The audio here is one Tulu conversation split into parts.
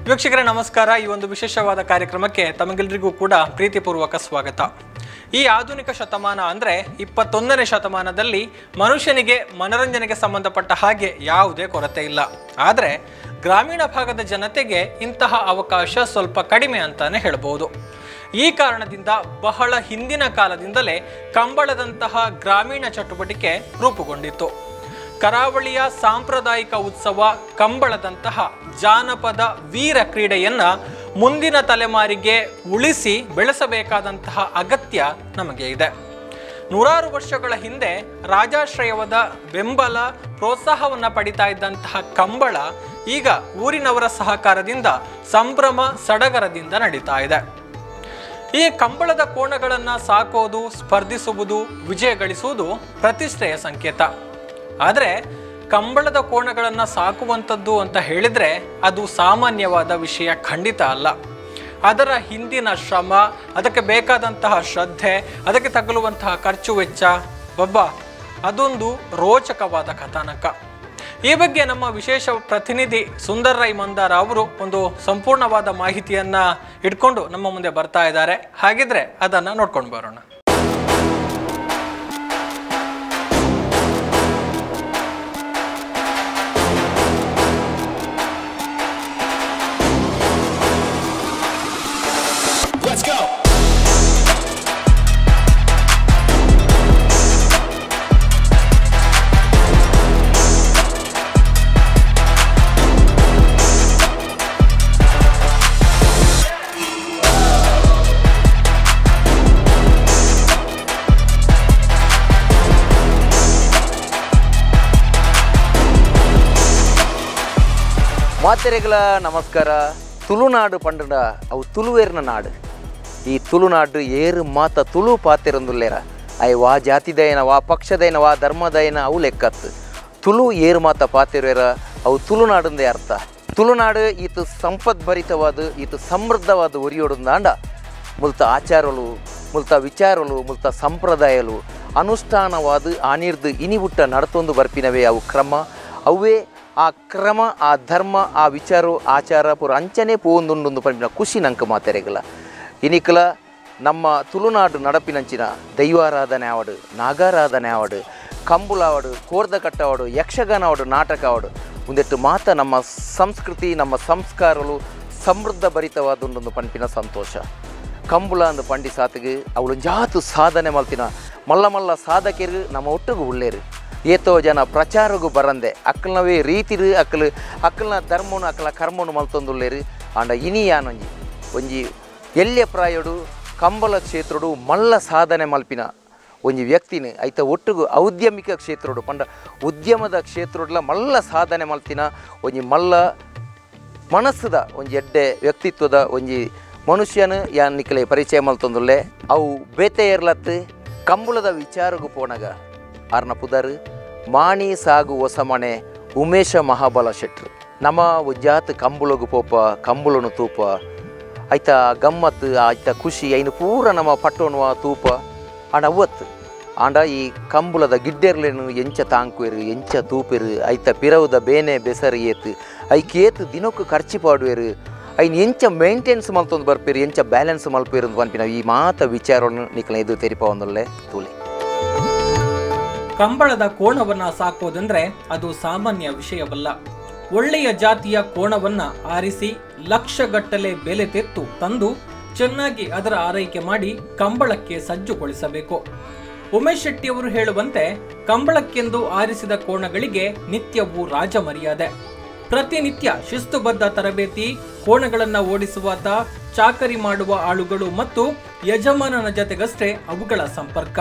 ವೀಕ್ಷಕರೇ ನಮಸ್ಕಾರ. ಈ ಒಂದು ವಿಶೇಷವಾದ ಕಾರ್ಯಕ್ರಮಕ್ಕೆ ತಮಗೆಲ್ಲರಿಗೂ ಕೂಡ ಪ್ರೀತಿಪೂರ್ವಕ ಸ್ವಾಗತ. ಈ ಆಧುನಿಕ ಶತಮಾನ ಅಂದರೆ 21ನೇ ಶತಮಾನದಲ್ಲಿ ಮನುಷ್ಯನಿಗೆ ಮನರಂಜನೆಗೆ ಸಂಬಂಧಪಟ್ಟ ಹಾಗೆ ಯಾವುದೇ ಕೊರತೆ ಇಲ್ಲ. ಆದರೆ ಗ್ರಾಮೀಣ ಭಾಗದ ಜನತೆಗೆ ಇಂತಹ ಅವಕಾಶ ಸ್ವಲ್ಪ ಕಡಿಮೆ ಅಂತಾನೆ ಹೇಳ್ಬೋದು. ಈ ಕಾರಣದಿಂದ ಬಹಳ ಹಿಂದಿನ ಕಾಲದಿಂದಲೇ ಕಂಬಳದಂತಹ ಗ್ರಾಮೀಣ ಚಟುವಟಿಕೆ ರೂಪುಗೊಂಡಿತ್ತು. ಕರಾವಳಿಯ ಸಾಂಪ್ರದಾಯಿಕ ಉತ್ಸವ ಕಂಬಳದಂತಹ ಜಾನಪದ ವೀರ ಕ್ರೀಡೆಯನ್ನು ಮುಂದಿನ ತಲೆಮಾರಿಗೆ ಉಳಿಸಿ ಬೆಳೆಸಬೇಕಾದಂತಹ ಅಗತ್ಯ ನಮಗೆ ಇದೆ. ನೂರಾರು ವರ್ಷಗಳ ಹಿಂದೆ ರಾಜಾಶ್ರಯದ ಬೆಂಬಲ ಪ್ರೋತ್ಸಾಹವನ್ನು ಪಡಿತಾ ಇದ್ದಂತಹ ಕಂಬಳ ಈಗ ಊರಿನವರ ಸಹಕಾರದಿಂದ ಸಂಭ್ರಮ ಸಡಗರದಿಂದ ನಡೀತಾ ಇದೆ. ಈ ಕಂಬಳದ ಕೋಣಗಳನ್ನು ಸಾಕೋದು, ಸ್ಪರ್ಧಿಸುವುದು, ವಿಜಯ ಗಳಿಸುವುದು ಪ್ರತಿಷ್ಠೆಯ ಸಂಕೇತ. ಆದರೆ ಕಂಬಳದ ಕೋಣಗಳನ್ನು ಸಾಕುವಂಥದ್ದು ಅಂತ ಹೇಳಿದರೆ ಅದು ಸಾಮಾನ್ಯವಾದ ವಿಷಯ ಖಂಡಿತ ಅಲ್ಲ. ಅದರ ಹಿಂದಿನ ಶ್ರಮ, ಅದಕ್ಕೆ ಬೇಕಾದಂತಹ ಶ್ರದ್ಧೆ, ಅದಕ್ಕೆ ತಗುಲುವಂತಹ ಖರ್ಚು ವೆಚ್ಚ, ಬಬ್ಬ ಅದೊಂದು ರೋಚಕವಾದ ಕಥಾನಕ. ಈ ಬಗ್ಗೆ ನಮ್ಮ ವಿಶೇಷ ಪ್ರತಿನಿಧಿ ಸುಂದರ್ ರೈ ಮಂದಾರ ಅವರು ಒಂದು ಸಂಪೂರ್ಣವಾದ ಮಾಹಿತಿಯನ್ನು ಇಟ್ಕೊಂಡು ನಮ್ಮ ಮುಂದೆ ಬರ್ತಾ ಇದ್ದಾರೆ. ಹಾಗಿದ್ರೆ ಅದನ್ನು ನೋಡ್ಕೊಂಡು ಬರೋಣ. ಮಾತೆರೆಗಳ ನಮಸ್ಕಾರ. ತುಳುನಾಡು ಪಂಡಂಡ ಅವು ತುಳುವೇರ್ನ ನಾಡು. ಈ ತುಳುನಾಡು ಏರು ಮಾತ ತುಳು ಪಾತೆರೊಂದುಲ್ಲೇರ ಅಯ್ ವಾ ಜಾತಿದಯನ ವಾ ಪಕ್ಷದಯನ ವಾ ಧರ್ಮದಯನ ಅವು ಲೆಕ್ಕತ್ತು. ತುಳು ಏರು ಮಾತ ಪಾತೆರುವೇರ ಅವು ತುಳುನಾಡಂದೇ ಅರ್ಥ. ತುಳುನಾಡು ಈತ ಸಂಪದ್ಭರಿತವಾದ ಈತ ಸಮೃದ್ಧವಾದ ಒರಿಯೋಡಂದಾಂಡ ಮುಲ್ತ ಆಚಾರಲು ಮುಲ್ತ ವಿಚಾರಲು ಮುಲ್ತ ಸಂಪ್ರದಾಯಲು ಅನುಷ್ಠಾನವಾದ ಆನೀರ್ದು ಇನಿಬುಟ್ಟ ನಡತೊಂದು ಬರ್ಪಿನವೇ ಅವು ಕ್ರಮ. ಅವೇ ಆ ಕ್ರಮ ಆ ಧರ್ಮ ಆ ವಿಚಾರ ಆಚಾರ ಪೂರ ಅಂಚನೆ ಪೋಂದುಂಡೊಂದು ಪಂಪಿನ ಖುಷಿ ನಂಗೆ ಮಾತೆರೆಗಲ. ಇನಿಕಲ ನಮ್ಮ ತುಳುನಾಡು ನಡಪಿನಂಚಿನ ದೈವಾರಾಧನೆ ಆವಡು, ನಾಗಾರಾಧನೆ ಆವಡು, ಕಂಬುಲಾವಡು, ಕೋರ್ದ ಕಟ್ಟವಾಡು, ಯಕ್ಷಗಾನ ಆವಡು, ನಾಟಕ ಆವಡು ಒಂದೆಟ್ಟು ಮಾತ ನಮ್ಮ ಸಂಸ್ಕೃತಿ ನಮ್ಮ ಸಂಸ್ಕಾರಗಳು ಸಮೃದ್ಧ ಭರಿತವಾದುಂಡೊಂದು ಪಂಪಿನ ಸಂತೋಷ. ಕಂಬುಲ ಅಂದು ಪಂಡಿ ಸಾತಿಗೆ ಅವಳು ಜಾತು ಸಾಧನೆ ಮಲ್ತಿನ ಮಲ್ಲ ಮಲ್ಲ ಸಾಧಕರು ನಮ್ಮ ಒಟ್ಟಿಗೂ ಉಳ್ಳೇರು. ಏತೋ ಜನ ಪ್ರಚಾರಗೂ ಬರಂದೆ ಅಕ್ಕಲ್ನವೇ ರೀತಿರು ಅಕ್ಕಲು ಅಕ್ಕಲ್ನ ಧರ್ಮನು ಅಕ್ಕಲ ಕರ್ಮನು ಮಲ್ತೊಂದುಲ್ಲೇರು. ಆಂಡ ಇನಿ ಯಾನೊಂಜಿ ಒಂಜಿ ಎಲ್ಯ ಪ್ರಾಯಡು ಕಂಬಳ ಕ್ಷೇತ್ರಡು ಮಲ್ಲ ಸಾಧನೆ ಮಲ್ಪಿನ ಒಂಜಿ ವ್ಯಕ್ತಿನ ಐತ ಒಟ್ಟಿಗೂ ಔದ್ಯಮಿಕ ಕ್ಷೇತ್ರಡು ಪಂಡ ಉದ್ಯಮದ ಕ್ಷೇತ್ರಡ್ಲ ಮಲ್ಲ ಸಾಧನೆ ಮಲ್ತಿನ ಒಂಜಿ ಮಲ್ಲ ಮನಸ್ಸುದ ಒಂಜಿ ಎಡ್ಡೆ ವ್ಯಕ್ತಿತ್ವದ ಒಂಜಿ ಮನುಷ್ಯನ ಯಾನ್ ನಿಕಲೆ ಪರಿಚಯ ಮಲ್ತೊಂದುಲ್ಲೆ. ಅವು ಬೇತೆ ಏರ್ಲತ್ತು ಕಂಬಳದ ವಿಚಾರಗೂ ಪೋನಾಗ ಆರ್ನ ಪುದರ್ ಮಾಣಿ ಸಾಗು ಹೊಸಮನೆ ಉಮೇಶ ಮಹಾಬಲ ಶೆಟ್ರು. ನಮ್ಮ ಜಾತ್ ಕಂಬುಳಗು ಪೋಪ ಕಂಬುಳನು ತೂಪ ಆಯ್ತಾ ಗಮ್ಮತ್ತು ಆಯ್ತಾ ಖುಷಿ ಐನು ಪೂರ ನಮ್ಮ ಪಟ್ಟೋನುವ ತೂಪ ಆಂಡ ಅವತ್ತು ಆಂಡ ಈ ಕಂಬುಳದ ಗಿಡ್ಡೆರ್ಲೇನು ಎಂಚ ತಾಂಕುವೆರು ಎಂಚ ತೂಪೆರು ಐತ ಪಿರವುದ ಬೇನೆ ಬೆಸರು ಏತು ಐಕೇತು ದಿನಕ್ಕೂ ಖರ್ಚು ಪಾಡುವೆರು ಐನು ಎಂಚ ಮೇಂಟೆನೆನ್ಸ್ ಮಲ್ತೊಂದು ಬರ್ಪೇರು ಎಂಚ ಬ್ಯಾಲೆನ್ಸ್ ಮಲ್ಪೇರು ಅಂತ ಪನ್ಪಿನ ಈ ಮಾತ ವಿಚಾರವನ್ನು ನಿಕಲ ಇದು ತೆರಿಪ ಒಂದೊಳ್ಳೆ ತೂಲೆ. ಕಂಬಳದ ಕೋಣವನ್ನು ಸಾಕೋದಂದ್ರೆ ಅದು ಸಾಮಾನ್ಯ ವಿಷಯವಲ್ಲ. ಒಳ್ಳೆಯ ಜಾತಿಯ ಕೋಣವನ್ನು ಆರಿಸಿ ಲಕ್ಷಗಟ್ಟಲೆ ಬೆಲೆ ತೆತ್ತು ತಂದು ಚೆನ್ನಾಗಿ ಅದರ ಆರೈಕೆ ಮಾಡಿ ಕಂಬಳಕ್ಕೆ ಸಜ್ಜುಗೊಳಿಸಬೇಕು. ಉಮೇಶ್ ಶೆಟ್ಟಿಯವರು ಹೇಳುವಂತೆ ಕಂಬಳಕ್ಕೆಂದು ಆರಿಸಿದ ಕೋಣಗಳಿಗೆ ನಿತ್ಯವೂ ರಾಜಮರ್ಯಾದೆ. ಪ್ರತಿನಿತ್ಯ ಶಿಸ್ತುಬದ್ಧ ತರಬೇತಿ, ಕೋಣಗಳನ್ನು ಓಡಿಸುವಾತ, ಚಾಕರಿ ಮಾಡುವ ಆಳುಗಳು ಮತ್ತು ಯಜಮಾನನ ಜೊತೆಗಷ್ಟೇ ಅವುಗಳ ಸಂಪರ್ಕ.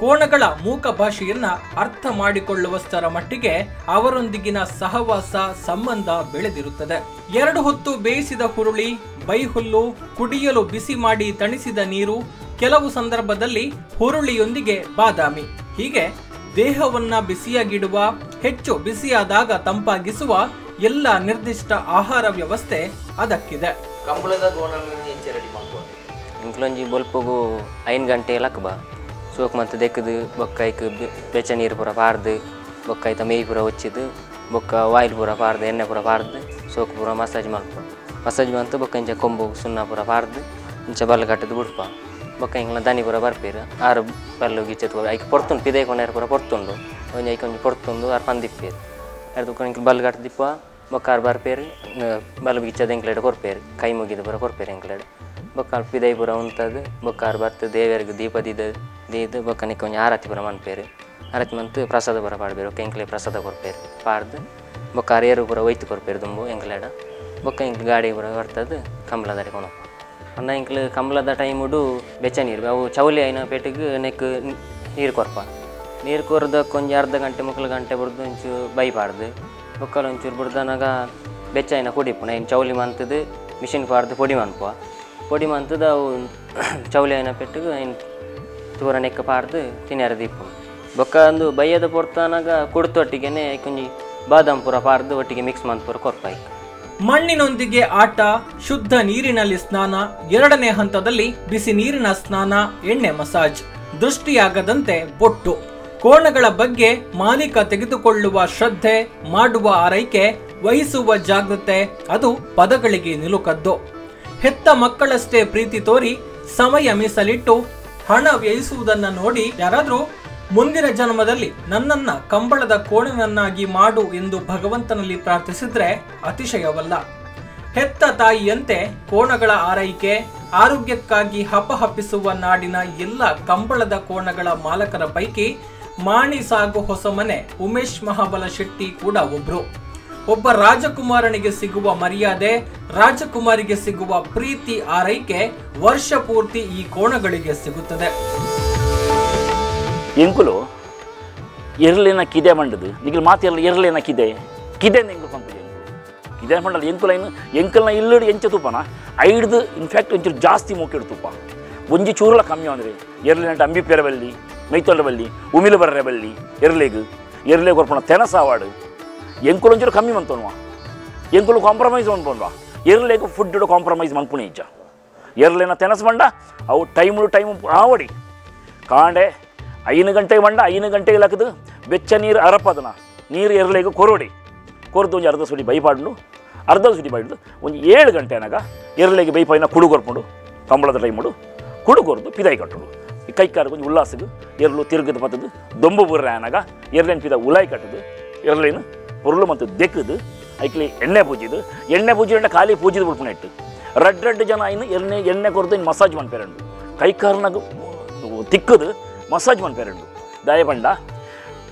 ಕೋಣಗಳ ಮೂಕ ಭಾಷೆಯನ್ನ ಅರ್ಥ ಮಾಡಿಕೊಳ್ಳುವಷ್ಟರ ಮಟ್ಟಿಗೆ ಅವರೊಂದಿಗಿನ ಸಹವಾಸ ಸಂಬಂಧ ಬೆಳೆದಿರುತ್ತದೆ. 2 ಹೊತ್ತು ಬೇಯಿಸಿದ ಹುರುಳಿ, ಬೈಹುಲ್ಲು, ಕುಡಿಯಲು ಬಿಸಿ ಮಾಡಿ ತಣಿಸಿದ ನೀರು, ಕೆಲವು ಸಂದರ್ಭದಲ್ಲಿ ಹುರುಳಿಯೊಂದಿಗೆ ಬಾದಾಮಿ, ಹೀಗೆ ದೇಹವನ್ನ ಬಿಸಿಯಾಗಿಡುವ, ಹೆಚ್ಚು ಬಿಸಿಯಾದಾಗ ತಂಪಾಗಿಸುವ ಎಲ್ಲ ನಿರ್ದಿಷ್ಟ ಆಹಾರ ವ್ಯವಸ್ಥೆ ಅದಕ್ಕಿದೆ. ಕಂಬಳದ ಬೊಲ್ಪಗು 5 ಗಂಟೆ ಲಕ್ಬ ಸೋಕ್ ಮತ್ತು ದೆಕ್ಕದು ಬೊಕ್ಕ ಐಕ್ ಬೆಚ್ಚ ನೀರು ಪೂರ ಪಾರ್ದು ಬೊಕ್ಕ ಐತ ಮೇಯ್ ಪೂರ ಒಚ್ಚಿದು ಬೊಕ್ಕ ಆಯಿಲ್ ಪೂರ ಪಾರ್ದು ಎಣ್ಣೆ ಪೂರ ಪಾರ್ದು ಸೋಕ್ ಪೂರ ಮಸಾಜ್ ಮಲ್ಪ. Massage ಮಂತು ಬೊಕ್ಕ ಇಂಚ ಕೊಂಬು ಸುಣ್ಣ ಪೂರ ಪಾರ್ದು ಇಂಚ ಬಲ್ಲು ಕಟ್ಟದು ಬುಡ್ಪ ಬೊಕ್ಕ ಎಂಕ್ಲ ದನಿ ಪೂರ ಬರ್ಪೇರು ಆರು ಬಲ್ಲು ಗಿಚ್ಚ ಐಕ್ ಪೊರ್ತುಂಡು ಪಿದೈ ಕೊನೆಯರು ಪೂರ ಪೊರ್ತುಂಡು ಒಂಜಿ ಐಕ್ ಒಂಜಿ ಪೊರ್ತುಂಡು ಆರು ಪಂದಿಪ್ಪೇರು ಅರ್ದು ಎಂಕ್ಲು ಬಲ್ಲು ಕಟ್ಟದಿಪ್ಪ ಬೊಕ್ಕ ಆರು ಬರ್ಪೇರು ಬಲ್ಲು ಗಿಚ್ಚದ ಎಂಕ್ಲೆಡ್ ಕೊರ್ಪೇರು ಕೈ ಮುಗಿದು ಪೂರ ಕೊರ್ಪೇರು ಎಂಕ್ಲೆಡ್ ಬೊಕ್ಕ ಪಿದೈ ಪೂರ ಉಂತದು ಬೊಕ್ಕ ಆರು ಬತ್ತು ದೇವರಿಗೆ ದೀಪ ದೀದು ಬೊಕ್ಕ ನಿಕ್ಕ ಒಂಜಿ ಆರತಿ ಪೂರ ಮನ್ಪೇರು ಆರತಿ ಮಂತು ಪ್ರಸಾದ ಪೂರ ಪಾಡ್ಬೇರು ಬೊಕ್ಕ ಎಂಕ್ಲೆ ಪ್ರಸಾದ ಕೊರ್ಪೇರು ಪಾಡ್ದು ಬೊಕ್ಕ ಆರು ಪೂರ ಒಯ್ತು ಕೊರ್ಪೇರು ದುಂಬು ಎಂಕ್ಲೆಡ ಬೊಕ್ಕ ಎಂಕ್ಲು ಗಾಡಿ ಪೂರ ಬರ್ತದೆ ಕಂಬಳದಾಡಿ ಕೊನಪ್ಪ ಅನ್ನ ಎಂಕ್ಲು ಕಂಬಳದ ಟೈಮುಡು ಬೆಚ್ಚ ನೀರು ಅವು ಚೌಲಿ ಆಯ್ನ ಪೇಟಿಗೆ ನೆಕ್ ನೀರು ಕೊರ್ಪ ನೀರು ಕೊರ್ದಕ್ಕೆ ಒಂಜಿ ಅರ್ಧ ಗಂಟೆ ಮುಕ್ಲು ಗಂಟೆ ಬುಡ್ದು ಒಂಚೂರು ಬೈಪಾಡ್ದು ಬೊಕ್ಕಲ ಒಂಚೂರು ಬುಡ್ದನಾಗ ಬೆಚ್ಚ ಆಯ್ನ ಕುಡಿಪುಣ ಇನ್ನು ಚೌಲಿ ಮಂತದ್ದು ಮಿಷಿನ್ ಪಾಡ್ದು ಪೊಡಿ ಮನ್ಪುವ ಪೊಡಿ ಮಂತದ್ದು ಅವು ಚೌಲಿ ಆಯ್ನ ಪೆಟ್ಟಿಗೆ ಇನ್ನು ತೂರ ನೆಕ್ಕ ಪಾಡ್ದು ತಿನ್ಯಾರ ದೀಪು ಬೊಕ್ಕ ಒಂದು ಬಯ್ಯದ ಪೊರ್ತನಾಗ ಕುಡ್ತೊಟ್ಟಿಗೆನೆ ಒಂಜಿ ಬಾದಾಮ್ ಪೂರ ಪಾಡ್ದು ಒಟ್ಟಿಗೆ ಮಿಕ್ಸ್ ಮಂತ್ ಪೂರ ಕೊರ್ಪ. ಮಣ್ಣಿನೊಂದಿಗೆ ಆಟ, ಶುದ್ಧ ನೀರಿನಲ್ಲಿ ಸ್ನಾನ, ಎರಡನೇ ಹಂತದಲ್ಲಿ ಬಿಸಿ ನೀರಿನ ಸ್ನಾನ, ಎಣ್ಣೆ ಮಸಾಜ್, ದೃಷ್ಟಿಯಾಗದಂತೆ ಬೊಟ್ಟು, ಕೋಣಗಳ ಬಗ್ಗೆ ಮಾಲೀಕ ತೆಗೆದುಕೊಳ್ಳುವ ಶ್ರದ್ಧೆ, ಮಾಡುವ ಆರೈಕೆ, ವಹಿಸುವ ಜಾಗೃತೆ ಅದು ಪದಗಳಿಗೆ ನಿಲುಕದ್ದು. ಹೆತ್ತ ಮಕ್ಕಳಷ್ಟೇ ಪ್ರೀತಿ ತೋರಿ ಸಮಯ ಮೀಸಲಿಟ್ಟು ಹಣ ವ್ಯಯಿಸುವುದನ್ನು ನೋಡಿ ಯಾರಾದರೂ ಮುಂದಿನ ಜನ್ಮದಲ್ಲಿ ನನ್ನನ್ನ ಕಂಬಳದ ಕೋಣನನ್ನಾಗಿ ಮಾಡು ಎಂದು ಭಗವಂತನಲ್ಲಿ ಪ್ರಾರ್ಥಿಸಿದ್ರೆ ಅತಿಶಯವಲ್ಲ. ಹೆತ್ತ ತಾಯಿಯಂತೆ ಕೋಣಗಳ ಆರೈಕೆ, ಆರೋಗ್ಯಕ್ಕಾಗಿ ಹಪಹಪಿಸುವ ನಾಡಿನ ಎಲ್ಲ ಕಂಬಳದ ಕೋಣಗಳ ಮಾಲಕರ ಪೈಕಿ ಮಾಣಿ ಸಾಗು ಹೊಸಮನೆ ಉಮೇಶ್ ಮಹಾಬಲ ಶೆಟ್ಟಿ ಕೂಡ ಒಬ್ರು. ಒಬ್ಬ ರಾಜಕುಮಾರನಿಗೆ ಸಿಗುವ ಮರ್ಯಾದೆ, ರಾಜಕುಮಾರಿಗೆ ಸಿಗುವ ಪ್ರೀತಿ, ಆರೈಕೆ ವರ್ಷ ಪೂರ್ತಿ ಈ ಕೋಣಗಳಿಗೆ ಸಿಗುತ್ತದೆ. ಎಂಕುಲು ಎರ್ಲಿನ ಕಿದೆ ಮಂಡದು ನಿಗಲು ಮಾತು ಎರ್ಲಿನ ಕಿದೆ ಕಿದೆ ಎಂಕುಲು ಪಂಪುಜಿ ಎಂಕುಲು ಕಿದೆ ಮಂಡಲ ಎಂಕುಲ ಇನ್ನು ಎಂಕಲ್ನ ಇಲ್ಲಡು ಎಂಚ ತುಪ್ಪನ ಐಡ್ದು ಇನ್ಫ್ಯಾಕ್ಟ್ ಒಂಚೂರು ಜಾಸ್ತಿ ಮೋಕಿಡು ತುಪ್ಪ ಒಂಜಿ ಚೂರುಲ ಕಮ್ಮಿ ಅಂದರೆ ಎರ್ಲಿನ ಅಂಬಿ ಪೇರ ಬಲ್ಲಿ ಮೈತೊಂಡ ಬಲ್ಲಿ ಉಮಿಲು ಬರ್ರೆ ಬಲ್ಲಿ ಎರ್ಲೆಗ್ ಎರ್ಲೆ ಕೊರ್ಪಣ ತೆನಸಾವಾಡು ಎಂಕುಲು ಒಂಚೂರು ಕಮ್ಮಿ ಮಂತೋನುವ ಎಂಕುಲು ಕಾಂಪ್ರಮೈಸ್ ಮನ್ಪೊನ್ವ ಎರ್ಲೆಗ್ ಫುಡ್ ಕಾಂಪ್ರಮೈಸ್ ಮನ್ಪುಣಿ ಇಜ್ಜ ಎರ್ಲೆನ ತೆನಸು ಮಂಡ ಅವು ಟೈಮು ಟೈಮು ಆವಡಿ ಕಾಂಡೆ 5 ಗಂಟೆಗೆ ಮಂಡ 5 ಗಂಟೆಗೆ ಲಕ್ಕದು ಬೆಚ್ಚ ನೀರು ಅರಪದನ ನೀರು ಎರ್ಲೆಗೆ ಕೊರೋಡಿ ಕೊರದು ಒಂಜಿ ಅರ್ಧ ಸುಡಿ ಬೈಪಾಡ್ನು ಅರ್ಧ ಸುಡಿ ಬೈಡ್ದು ಒಂದು 7 ಗಂಟೆ ಅನಾಗ ಎರ್ಲೆಗೆ ಬೈಪಾಯಿನ ಕುಡು ಕೊರ್ಪುಂಡು ಕಂಬಳದ ಟೈಮುಡು ಕುಡು ಕೊರ್ದು ಪಿದಾಯಿ ಕಟ್ಟುಡು ಕೈಕಾರಿಗೆ ಒಂಜಿ ಉಲ್ಲಾಸಗು ಎರ್ಲು ತಿರುಗದ ಪತ್ತದು ದೊಂಬು ಬುರ್ರೆ ಅನಾಗ ಎರ್ಲೇನು ಪಿದ ಉಲಾಯಿ ಕಟ್ಟದು ಎರ್ಲೇನು ಪೊರ್ಲು ಮತ್ತು ದೆಕ್ಕದು ಐಕ್ಲಿ ಎಣ್ಣೆ ಪೂಜಿದು ಎಣ್ಣೆ ಪೂಜಿಂಡ ಖಾಲಿ ಪೂಜಿದು ಬಿಡ್ಪುಣ ಇಟ್ಟು ರಡ್ ರಡ್ ಜನ ಇನ್ನು ಎಣ್ಣೆ ಎಣ್ಣೆ ಕೊರ್ದು ಇನ್ನು ಮಸಾಜ್ ಮನ್ಪೇರಂಡು ಕೈಕಾರನಾಗ ತಿಕ್ಕದು ಮಸಾಜ್ ಮನ್ಪೇರಂಡು ದಯಪಂಡ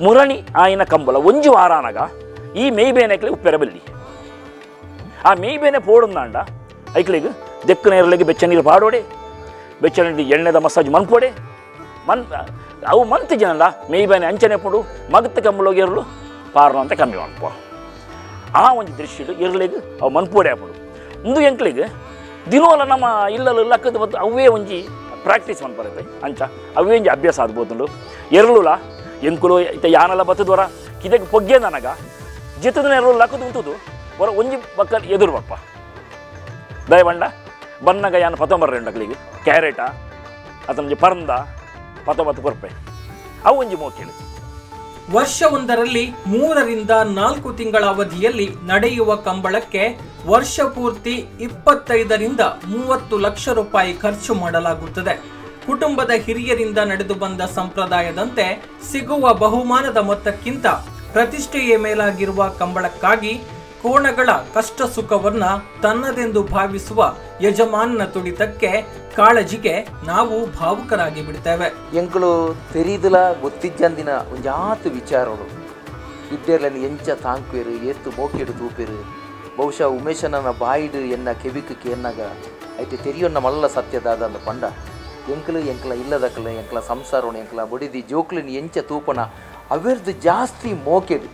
ಮುರಣಿ ಆಯಿನ ಕಂಬಳ ಒಂಜಿ ವಾರ ಅನಾಗ ಈ ಮೇಯ್ಬೇನೆಕ್ಲೆ ಉಪ್ಪೆರ ಬಲ್ಲಿ ಆ ಮೇಯ್ಬೇನೆ ಪೋಡುಂದಾಂಡ ಐಕ್ಲಿಗೆ ದೆಕ್ಕ ನೇರಲಿಗೆ ಬೆಚ್ಚ ನೀರು ಪಾಡೋಡೆ ಬೆಚ್ಚ ನೀರು ಎಣ್ಣೆದ ಮಸಾಜ್ ಮನ್ಪೋಡೆ ಮನ್ ಅವು ಮಂತ್ ಜನಲ್ಲ ಮೇಯ್ಬೇನೆ ಅಂಚನೆ ಪೋಡು ಮಗತ್ತ ಕಂಬಳೋಗಿ ಎರಲು ಪಾರ್ನ ಅಂತ ಕಮ್ಮಿ ಮನ್ಪು ಆ ಒಂದು ದೃಷ್ಟಿಡು ಇರ್ಲಿಗೆ ಅವು ಮನ್ಪೋಡೆ ಆಪಡು ಒಂದು ಎಂಕ್ಲಿಗೆ ದಿನೋಲ ನಮ್ಮ ಇಲ್ಲಲು ಲಕ್ಕದ ಮತ್ತು ಅವೇ ಒಂಜಿ ಪ್ರಾಕ್ಟೀಸ್ ಮನ್ಪರತ್ತೆ ಅಂಚ ಅವೇ ಒಂಜಿ ಅಭ್ಯಾಸ ಆಗ್ಬೋದುಂಡು ಎರಲುಲ ಎಂಕುಲು ಇತ್ತ ಯಾನೆಲ್ಲ ಬತ್ತದವರ ಕಿದಕ್ಕೆ ಪೊಗ್ಗೆ ನನಗ ಜಿತ್ತದ ಎರಲು ಲಕ್ಕದ ಉಂಟುದು ಹೊರ ಒಂಜಿ ಬಕ್ಕ ಎದುರು ಬಪ್ಪ ದಯಬಂಡ ಬನ್ನಗ ಯಾನ ಪತೊಂಬರ್ರೆ ಉಂಡಕ್ಲಿಗೆ ಕ್ಯಾರೆಟ ಅಥವಾ ಪರಂದ ಪತೊಂಬತ್ತು ಕೊರ್ಪೆ ಅವು ಒಂಜಿ ಮೋಕೇಳು. ವರ್ಷವೊಂದರಲ್ಲಿ 3 ರಿಂದ 4 ತಿಂಗಳ ಅವಧಿಯಲ್ಲಿ ನಡೆಯುವ ಕಂಬಳಕ್ಕೆ ವರ್ಷ ಪೂರ್ತಿ 25 ರಿಂದ 30 ಲಕ್ಷ ರೂಪಾಯಿ ಖರ್ಚು ಮಾಡಲಾಗುತ್ತದೆ. ಕುಟುಂಬದ ಹಿರಿಯರಿಂದ ನಡೆದು ಬಂದ ಸಂಪ್ರದಾಯದಂತೆ ಸಿಗುವ ಬಹುಮಾನದ ಮೊತ್ತಕ್ಕಿಂತ ಪ್ರತಿಷ್ಠೆಯ ಮೇಲಾಗಿರುವ ಕಂಬಳಕ್ಕಾಗಿ ಕೋಣಗಳ ಕಷ್ಟ ಸುಖವನ್ನ ತನ್ನದೆಂದು ಭಾವಿಸುವ ಯಜಮಾನನ ತುಡಿತಕ್ಕೆ, ಕಾಳಜಿಗೆ ನಾವು ಭಾವುಕರಾಗಿ ಬಿಡ್ತೇವೆ. ಎಂಕುಲು ತೆರೀದಲ ಗೊತ್ತಿಜ್ಜಂದಿನ ಒಂಜಾತು ವಿಚಾರಗಳು ಇದ್ದೇರ್ಲನ್ನು ಎಂಚ ತಾಂಕ್ವೇರು ಏತ್ತು ಮೋಕೆಡು ತೂಪೇರು ಬಹುಶಃ ಉಮೇಶನ ಬಾಯಿಡು ಎನ್ನ ಕೆಬಿಕು ಕೇರ್ನಾಗ ಐತೆ ತೆರಿಯೊನ್ನ ಮಲ್ಲ ಸತ್ಯದಾದ ಅಂದ ಪಂಡ ಎಂಕಲು ಎಂಕಲ ಇಲ್ಲದಕ್ಕಲ ಎಂಕಲ ಸಂಸಾರೋಣ ಎಂಕಲ ಬಡಿದಿ ಜೋಕ್ಲಿನ ಎಂಚ ತೂಪನ ಅವೆರ್ದು ಜಾಸ್ತಿ ಮೋಕೆಡು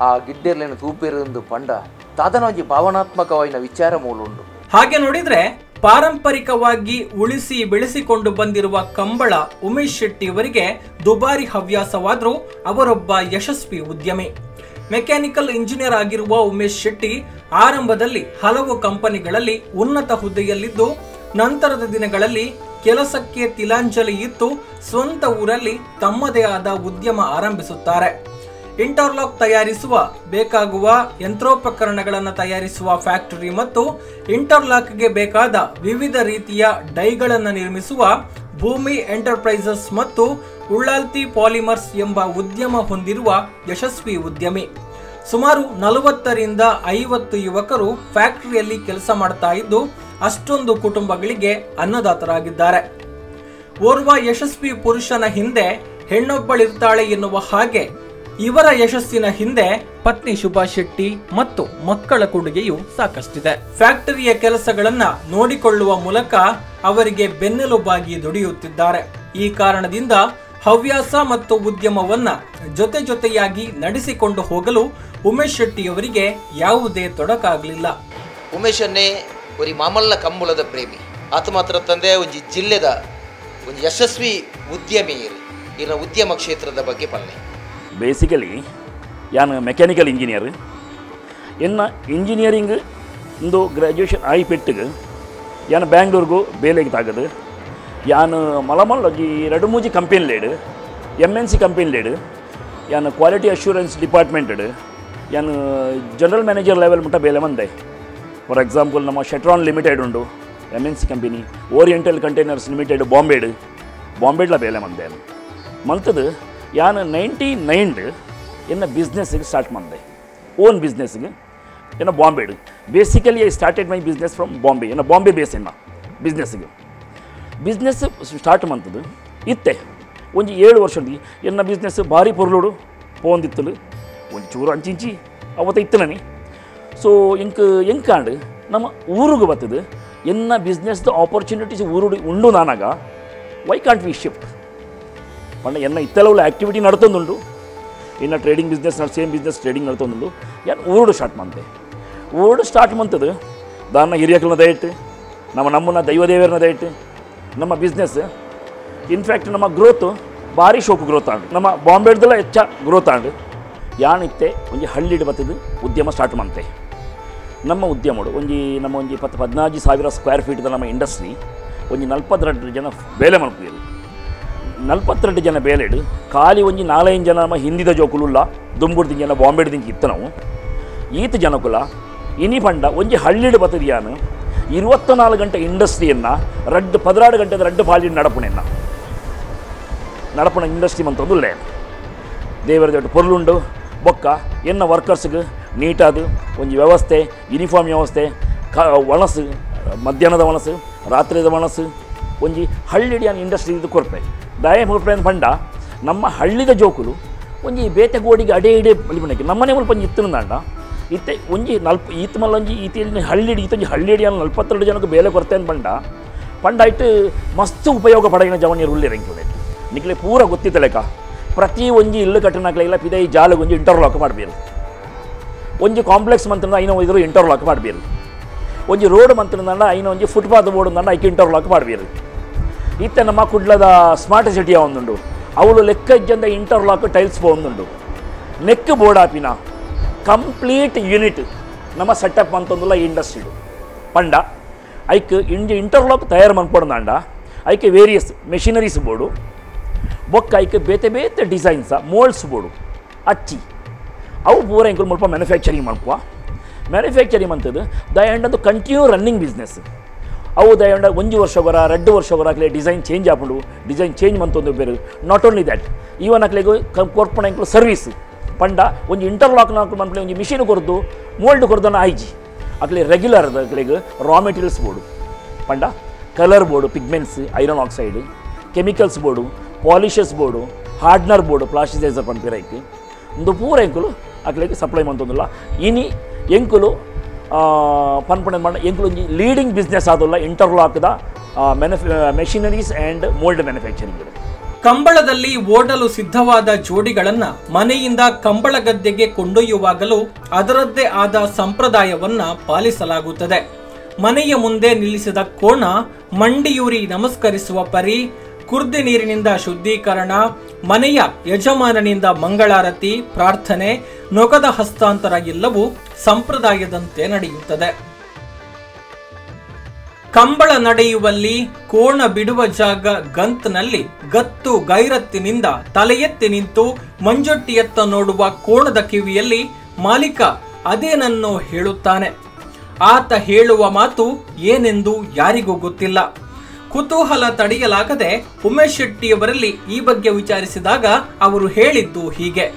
ಆ ಗಿಡ್ಡೆರ್ಲೇನು ತೂಪೇರು ಪಂಡ ತಾದನ ಒಂಜಿ ಭಾವನಾತ್ಮಕವಾಯಿನ ವಿಚಾರ ಮೂಲ ಉಂಡು. ಹಾಗೆ ನೋಡಿದ್ರೆ ಪಾರಂಪರಿಕವಾಗಿ ಉಳಿಸಿ ಬೆಳೆಸಿಕೊಂಡು ಬಂದಿರುವ ಕಂಬಳ ಉಮೇಶ್ ಶೆಟ್ಟಿಯವರಿಗೆ ದುಬಾರಿ ಹವ್ಯಾಸವಾದರೂ ಅವರೊಬ್ಬ ಯಶಸ್ವಿ ಉದ್ಯಮಿ. ಮೆಕ್ಯಾನಿಕಲ್ ಇಂಜಿನಿಯರ್ ಆಗಿರುವ ಉಮೇಶ್ ಶೆಟ್ಟಿ ಆರಂಭದಲ್ಲಿ ಹಲವು ಕಂಪನಿಗಳಲ್ಲಿ ಉನ್ನತ ಹುದ್ದೆಯಲ್ಲಿದ್ದು ನಂತರದ ದಿನಗಳಲ್ಲಿ ಕೆಲಸಕ್ಕೆ ತಿಲಾಂಜಲಿ ಇತ್ತು ಸ್ವಂತ ಊರಲ್ಲಿ ತಮ್ಮದೇ ಆದ ಉದ್ಯಮ ಆರಂಭಿಸುತ್ತಾರೆ. Interlock ತಯಾರಿಸುವ ಬೇಕಾಗುವ ಯಂತ್ರೋಪಕರಣಗಳನ್ನು ತಯಾರಿಸುವ ಫ್ಯಾಕ್ಟರಿ ಮತ್ತು ಇಂಟರ್ಲಾಕ್ಗೆ ಬೇಕಾದ ವಿವಿಧ ರೀತಿಯ ಡೈಗಳನ್ನು ನಿರ್ಮಿಸುವ ಭೂಮಿ ಎಂಟರ್ಪ್ರೈಸಸ್ ಮತ್ತು ಉಳ್ಳಾಲ್ತಿ ಪಾಲಿಮರ್ಸ್ ಎಂಬ ಉದ್ಯಮ ಹೊಂದಿರುವ ಯಶಸ್ವಿ ಉದ್ಯಮಿ. ಸುಮಾರು 40 ರಿಂದ 50 ಯುವಕರು ಫ್ಯಾಕ್ಟರಿಯಲ್ಲಿ ಕೆಲಸ ಮಾಡ್ತಾ ಇದ್ದು ಅಷ್ಟೊಂದು ಕುಟುಂಬಗಳಿಗೆ ಅನ್ನದಾತರಾಗಿದ್ದಾರೆ. ಓರ್ವ ಯಶಸ್ವಿ ಪುರುಷನ ಹಿಂದೆ ಹೆಣ್ಣೊಬ್ಬಳಿರ್ತಾಳೆ ಎನ್ನುವ ಹಾಗೆ ಇವರ ಯಶಸ್ಸಿನ ಹಿಂದೆ ಪತ್ನಿ ಶುಭಾ ಶೆಟ್ಟಿ ಮತ್ತು ಮಕ್ಕಳ ಕೊಡುಗೆಯೂ ಸಾಕಷ್ಟಿದೆ. ಫ್ಯಾಕ್ಟರಿಯ ಕೆಲಸಗಳನ್ನು ನೋಡಿಕೊಳ್ಳುವ ಮೂಲಕ ಅವರಿಗೆ ಬೆನ್ನೆಲುಬಾಗಿ ದುಡಿಯುತ್ತಿದ್ದಾರೆ. ಈ ಕಾರಣದಿಂದ ಹವ್ಯಾಸ ಮತ್ತು ಉದ್ಯಮವನ್ನು ಜೊತೆ ಜೊತೆಯಾಗಿ ನಡೆಸಿಕೊಂಡು ಹೋಗಲು ಉಮೇಶ್ ಶೆಟ್ಟಿಯವರಿಗೆ ಯಾವುದೇ ತೊಡಕಾಗಲಿಲ್ಲ. ಉಮೇಶನ್ನೇ ಒರಿ ಮಾಮಲ್ಲ ಕಂಬಳದ ಪ್ರೇಮಿ. ಆತ ಮಾತ್ರ ತಂದೆ ಒಂಜಿ ಜಿಲ್ಲೆದ ಒಂದು ಯಶಸ್ವಿ ಉದ್ಯಮಿ. ಇರ ಉದ್ಯಮ ಕ್ಷೇತ್ರದ ಬಗ್ಗೆ ಪಲ್ಲೆ. ಬೇಸಿಕಲಿ ಯಾನು ಮೆಕ್ಯಾನಿಕಲ್ ಇಂಜಿನಿಯರ್. ಎನ್ನ ಇಂಜಿನಿಯರಿಂಗ್ ಇಂದು ಗ್ರ್ಯಾಜುಯೇಷನ್ ಆಯಿ ಪೆಟ್ಟಿಗೆ ಯಾನು ಬ್ಯಾಂಗ್ಳೂರ್ಗೂ ಬೇಲೆಗೆ ತಾಗದು. ಯಾನು ಮಲಮಲ್ಲೊಂಜಿ ಎರಡು ಮೂಜಿ company lead, M N C company lead, ಯಾನು quality assurance department, ಯಾನು general manager level ಮುಟ್ಟ ಬೇಲೆ ಮಂದೆ. ಫಾರ್ ಎಕ್ಸಾಂಪಲ್ ನಮ್ಮ ಶೆಟ್ರಾನ್ ಲಿಮಿಟೆಡ್ ಉಂಡು, M N C company, Oriental Containers Limited ಬಾಂಬೆಡ್, ಬಾಂಬೆಡ್ಲ ಬೇಲೆ ಮಂದೆ. ಮಂತದು ಯಾನು 99 ಎನ್ನ ಬಿಸ್ನೆಸ್ಗೆ ಸ್ಟಾರ್ಟ್ ಮಾಡಿದೆ, ಓನ್ ಬಿಸ್ನೆಸ್ಗೆ ಎನ್ನ ಬಾಂಬೆಡ್. Basically I started my business from Bombay. ಎನ್ನ ಬಾಂಬೆ ಬೇಸ್ ಎನ್ನ ಬಿಸ್ನೆಸ್ಗೆ ಬಿಸ್ನೆಸ್ ಸ್ಟಾರ್ಟ್ ಮಂತದ್ದು ಇತ್ತೆ ಒಂಜಿ 7 ವರ್ಷ ಎನ್ನ ಬಿಸ್ನೆಸ್ ಭಾರಿ ಪೊರ್ಲುಡು ಪೋಂದಿತ್ತಲು ಒಂಜಿ ಚೂರು ಅಂಚಿಂಚಿ ಅವತ್ತ ಇತ್ತಲನಿ. ಸೊ ಎಂಕ್ ಎಂಕಾಂಡು ನಮ್ಮ ಊರಿಗೆ ಬರ್ತದೆ ಎನ್ನ ಬಿಸ್ನೆಸ್ದ ಆಪರ್ಚುನಿಟೀಸ್ ಊರು ಉಂಡು ನಾನಾಗ why can't we shift ಪಂಡ ಎನ್ನ ಇತ್ತೆಲ್ಲ ಆ್ಯಕ್ಟಿವಿಟಿ ನಡ್ತೊಂದುಂಡು, ಇನ್ನು trading business same business trading ನಡ್ತೊಂದುಂಡು. ಯಾನು ಊರುಡು ಸ್ಟಾರ್ಟ್ ಮಂತೆ, ಊರುಡು ಸ್ಟಾರ್ಟ್ ಮಂತದ್ದು ದಾನ್ನ ಹಿರಿಯಕಲನ ದಯಟ್ಟು ನಮ್ಮ ನಮ್ಮನ್ನ ದೈವದೇವರನ್ನ ದಯಟ್ಟು ನಮ್ಮ business in fact ನಮ್ಮ ಗ್ರೋತು ಭಾರಿ ಶೋಕು ಗ್ರೋತ್ ಆಂಡು, ನಮ್ಮ ಬಾಂಬೆಡ್ದೆಲ್ಲ ಹೆಚ್ಚ ಗ್ರೋತ್ ಆಂಡು. ಯಾನಿತ್ತೆ ಒಂಜಿ ಹಳ್ಳಿಡು ಬತ್ತದು ಉದ್ಯಮ ಸ್ಟಾರ್ಟ್ ಮಂತೆ. ನಮ್ಮ ಉದ್ಯಮಡು ಒಂಜಿ ನಮ್ಮ ಒಂಜಿ 10-15 ಸಾವಿರ ಸ್ಕ್ವೇರ್ ಫೀಟ್ದ ನಮ್ಮ ಇಂಡಸ್ಟ್ರಿ ಒಂಜಿ 42 ಜನ ಬೇಲೆ ಮಲ್ಪುವೆರು. 42 ಜನ ಬೇಲೆಡು ಖಾಲಿ ಒಂಜಿ 4-5 ಜನ ನಮ್ಮ ಹಿಂದಿದ ಜೋಕುಲುಲ್ಲ ದುಂಬುಡ್ದು ಜನ ಬಾಂಬೆಡ್ದಿಂಕ ಇತ್ತು ನಾವು ಈತ ಜನಕುಲ ಇನಿ ಪಂಡ ಒಂಜಿ ಹಳ್ಳಿಡು ಬತ್ತದು ಯಾನು 24 ಗಂಟೆ ಇಂಡಸ್ಟ್ರಿಯನ್ನು ರಡ್ಡು 16 ಗಂಟೆದ ರಡ್ಡು ಪಾಲಿನ ನಡಪುಣೆನ್ನ ನಡಪುಣ ಇಂಡಸ್ಟ್ರಿ ಮಂತೊಂದುಲ್ಲೆ. ದೇವರ ದೊಡ್ಡ ಪೊರ್ಲುಂಡು ಬೊಕ್ಕ ಎನ್ನ ವರ್ಕರ್ಸ್ಗೆ ನೀಟಾದ ಒಂಜಿ ವ್ಯವಸ್ಥೆ, ಯೂನಿಫಾರ್ಮ್ ವ್ಯವಸ್ಥೆ, ಒಣಸು ಮಧ್ಯಾಹ್ನದ ಒಣಸು ರಾತ್ರಿದ ಒಣಸು ಒಂಜಿ ಹಳ್ಳಿಡಿಯಾನ ಇಂಡಸ್ಟ್ರಿ ಇದು ಕೊರ್ಪೆ ದಾಯ ಕೊರ್ಪೆ ಪಂಡ ನಮ್ಮ ಹಳ್ಳಿದ ಜೋಕುಲು ಒಂಜಿ ಬೇತೆಗೋಡಿಗೆ ಅಡೆ ಇಡೆ ಬಲಿಪಣಕ್ಕೆ ನಮ್ಮನೆ ಮುಲ್ಪ ಒಂಜಿ ಇತ್ತನಂದಾಂಡ ಇತ್ತೆ ಒಂಜಿ ಈತ ಮಲ್ಲೊಂಜಿ ಈತ ಹಳ್ಳಿಡಿ ಈತೊಂಜಿ ಹಳ್ಳಿಡಿಯಾನ 42 ಜನಕ್ಕೆ ಬೇಲೆ ಕೊರತೆ ಅಂತ ಪಂಡ ಪಂಡ ಇಟ್ಟು ಮಸ್ತ್ ಉಪಯೋಗ ಪಡೆಯಿನ ಜವನಿಯರು ಉಲ್ಲೇರಂಗೆ ನಿಕ್ಲೆ ಪೂರ ಗೊತ್ತಿತ್ತಲೇಕ ಪ್ರತಿ ಒಂಜಿ ಇಲ್ಲು ಕಟ್ಟನಾಕ್ಲೆ ಪಿದೈ ಜಾಲಗೆ ಒಂಜಿ ಇಂಟರ್ಲಾಕ್ ಮಾಡಬೇಕು, ಒಂಜಿ ಕಾಂಪ್ಲೆಕ್ಸ್ ಮಂತ್ರ ಐನ ಇದ್ರು ಇಂಟರ್ಲಾಕ್ ಮಾಡಬೇಕು, ಒಂಜಿ ರೋಡ್ ಮಂತ್ರ ಐನ ಒಂಜಿ ಫುಟ್ಪಾತ್ ಬೋರ್ಡ್ ಅಂದ ಐಕೆ ಇಂಟರ್ಲಾಕ್ ಮಾಡಬೇಕು. ಇತ್ತೆ ನಮ್ಮ ಕುಡ್ಲದ ಸ್ಮಾರ್ಟ್ ಸಿಟಿ ಒಂದುಂಡು ಅವಳು ಲೆಕ್ಕ ಇಜ್ಜಂದ ಇಂಟರ್ಲಾಕ್ ಟೈಲ್ಸ್ ಒಂದುಂಡು ನೆಕ್ ಬೋರ್ಡ್ ಆಪಿನ ಕಂಪ್ಲೀಟ್ ಯೂನಿಟ್ ನಮ್ಮ ಸೆಟಪ್ ಅಂತಂದುಲ್ಲ ಈ ಇಂಡಸ್ಟ್ರಿಡು ಪಂಡ ಐಕ್ ಇಂಜಿ ಇಂಟರ್ಲಾಕ್ ತಯಾರು ಮನ್ಪೊಡ್ದಾಂಡ ಐಕೆ various machineries board ಬೊಕ್ಕ ಐಕ್ ಬೇತೆ ಬೇತೆ designs moulds board ಅಚ್ಚಿ ಅವು ಪೂರ ಎಂಕುಲು ಮುಲ್ಪ ಮ್ಯಾನುಫ್ಯಾಕ್ಚರಿಂಗ್ ಮನ್ಪುವ. ಮ್ಯಾನುಫ್ಯಾಕ್ಚರಿಂಗ್ ಅಂತದ್ದು ದಯಂಡಂದು continue running business. ಅವು ದಯಂಡ ಒಂಜಿ ವರ್ಷ ಬರ 2 ವರ್ಷ ಬರ ಅಕ್ಲೆ ಡಿಸೈನ್ ಚೇಂಜ್ ಆಪುಂಡು, ಡಿಸೈನ್ ಚೇಂಜ್ ಮಂತೊಂದು ಬೇರೆ. Not only that even ಅಕ್ಲೆಗ್ ಕೊರ್ಪುಣ ಎಂಕುಲು ಸರ್ವೀಸ್ ಪಂಡ ಒಂಜಿ ಇಂಟರ್ಲಾಕ್ ನಾಕು ಮನ್ಪುಲೆ ಒಂಜಿ ಮಿಷಿನ್ ಕೊರ್ದು ಮೋಲ್ಡ್ ಕೊರ್ದನ ಆಯ್ಜಿ ಅಕ್ಲೆ ರೆಗ್ಯುಲರ್ ಅಕ್ಲೆಗ್ raw materials board ಪಂಡ colour board, pigments, iron oxide, chemicals board, polishes board, hardener board, plasticiser ಪನ್ಪಿರ ಐಕ್ ಒಂದು ಪೂರ ಎಂಕುಲು ಅಕ್ಲೆಗ್ ಸಪ್ಲೈ ಮಂತೊಂದುಲ್ಲ. ಇನಿ ಎಂಕುಲು ಪನ್ಪುಣ ಎಂಕುಲು ಒಂಜಿ ಲೀಡಿಂಗ್ ಬಿಸ್ನೆಸ್ ಆದುಲ್ಲ ಇಂಟರ್ಲಾಕ್ದ machineries and mould manufacturing. ಕಂಬಳದಲ್ಲಿ ಓಡಲು ಸಿದ್ಧವಾದ ಜೋಡಿಗಳನ್ನ ಮನೆಯಿಂದ ಕಂಬಳ ಗದ್ದೆಗೆ ಕೊಂಡೊಯ್ಯುವಾಗಲೂ ಅದರದ್ದೇ ಆದ ಸಂಪ್ರದಾಯವನ್ನ ಪಾಲಿಸಲಾಗುತ್ತದೆ. ಮನೆಯ ಮುಂದೆ ನಿಲ್ಲಿಸಿದ ಕೋಣ ಮಂಡಿಯೂರಿ ನಮಸ್ಕರಿಸುವ ಪರಿ, ಕುರ್ದಿ ನೀರಿನಿಂದ ಶುದ್ಧೀಕರಣ, ಮನೆಯ ಯಜಮಾನನಿಂದ ಮಂಗಳಾರತಿ, ಪ್ರಾರ್ಥನೆ, ನೊಗದ ಹಸ್ತಾಂತರ ಎಲ್ಲವೂ ಸಂಪ್ರದಾಯದಂತೆ ನಡೆಯುತ್ತದೆ. Kambala ನಡೆಯುವಲ್ಲಿ ಕೋಣ ಬಿಡುವ ಜಾಗ ಗಂತ್ನಲ್ಲಿ ಗತ್ತು ಗೈರತ್ತಿನಿಂದ ತಲೆ ಎತ್ತಿ ನಿಂತು ಮಂಜೊಟ್ಟಿಯತ್ತ ನೋಡುವ ಕೋಣದ ಕಿವಿಯಲ್ಲಿ ಮಾಲೀಕ ಅದೇನನ್ನೋ ಹೇಳುತ್ತಾನೆ. ಆತ ಹೇಳುವ ಮಾತು ಏನೆಂದು ಯಾರಿಗೂ ಗೊತ್ತಿಲ್ಲ. ಕುತೂಹಲ ತಡೆಯಲಾಗದೆ ಉಮೇಶ್ ಶೆಟ್ಟಿಯವರಲ್ಲಿ ಈ ಬಗ್ಗೆ ವಿಚಾರಿಸಿದಾಗ ಅವರು ಹೇಳಿದ್ದು ಹೀಗೆ: